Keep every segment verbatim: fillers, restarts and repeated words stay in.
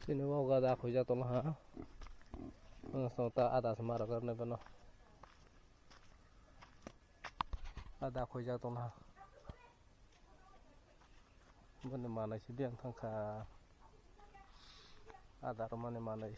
Chini o gada khuijak tongma ha. Ang song ta ada se mara karne bano. Ada khuijak tongma ha. Boni manai si biyang thangkha. Ada romani manai.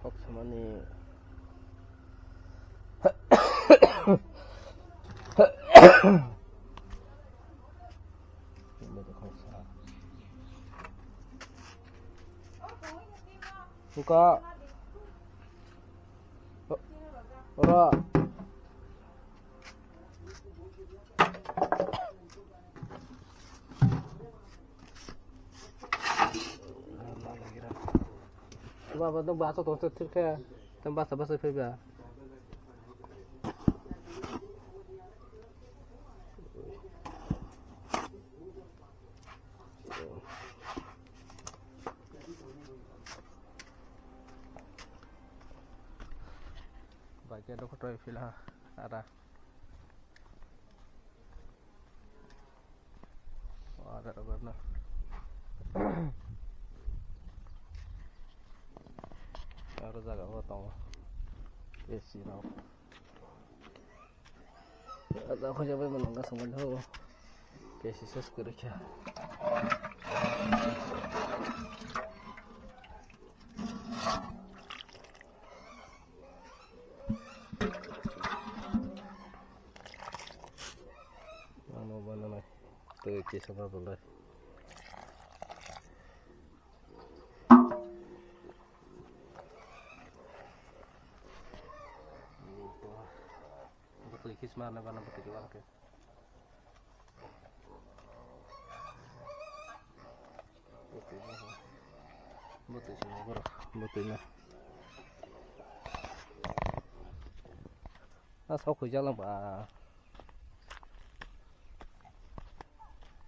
Kok samani. Buka. Ora. Baba, nung basa tong se thik khe, tang basa basa phai ba. Bai khe dok toi phila ara. Ada rok na. Aro jaga o tongo. A C rok. Ada kho jabai manang ka samai ho. K C S kwrwi kha. Ano banana. Tei kisa ma belai. Bwtwi kisa ma na bana bwtwi kisa ma khe. Bwtwi swngo borok, bwtwi na. A sok khuijak lang ba.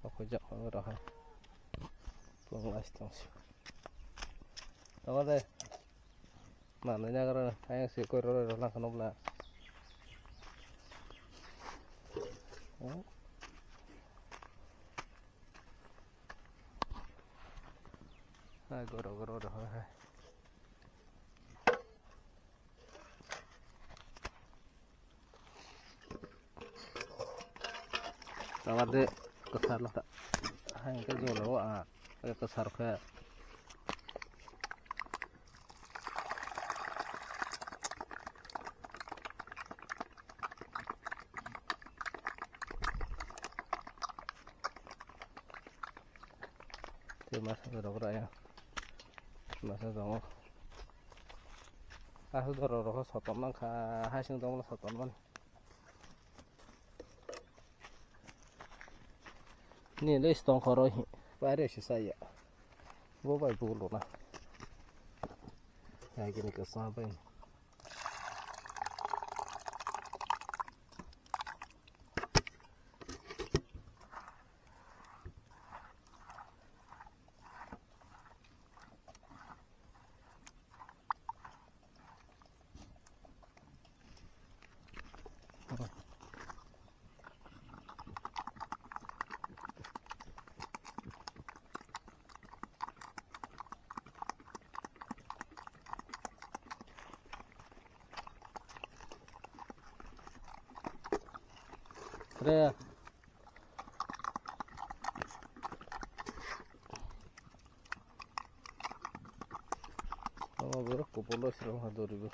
Sok khuijak lang borok hai. Pung last tong si. Tamo de. Manui nagra ayang se koi rw rw lang kha nukla. Hai goro goro rw hai. Tawar de kwsar lo ta. Hai hwnkhe jolo o ang kwsar khe. Tei masa rok raya. Masa tongo. Aswk dorok rok sotom nang kha, hai sing tongmani sotom mani. Ni le stong khoro hi. Paire si saya. Bo bai bu lo na. Ya gini ke sa bai. Re. Ama borok kopolo srang ha doribo.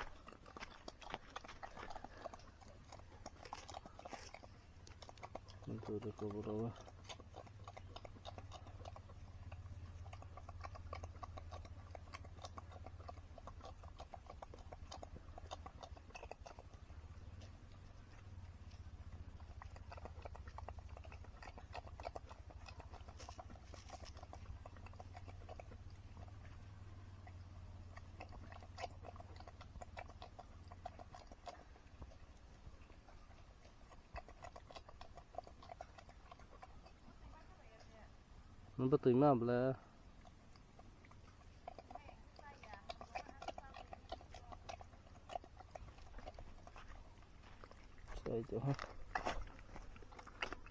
Dori kopolo. Bwtwi ma bwle.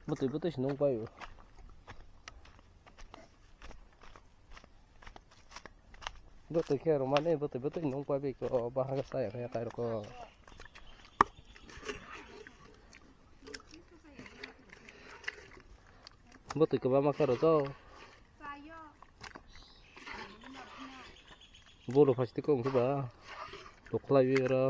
Bwtwi bwtwi se nung pai o. Bwtwi khe rwmani bwtwi bwtwi nung pai bai khe o bahai khe chaya khe kai rwkho. Bwtwi kwbangma khe rwjak. Bolo phaiste kok wngkhe ba. Tokhlai oro.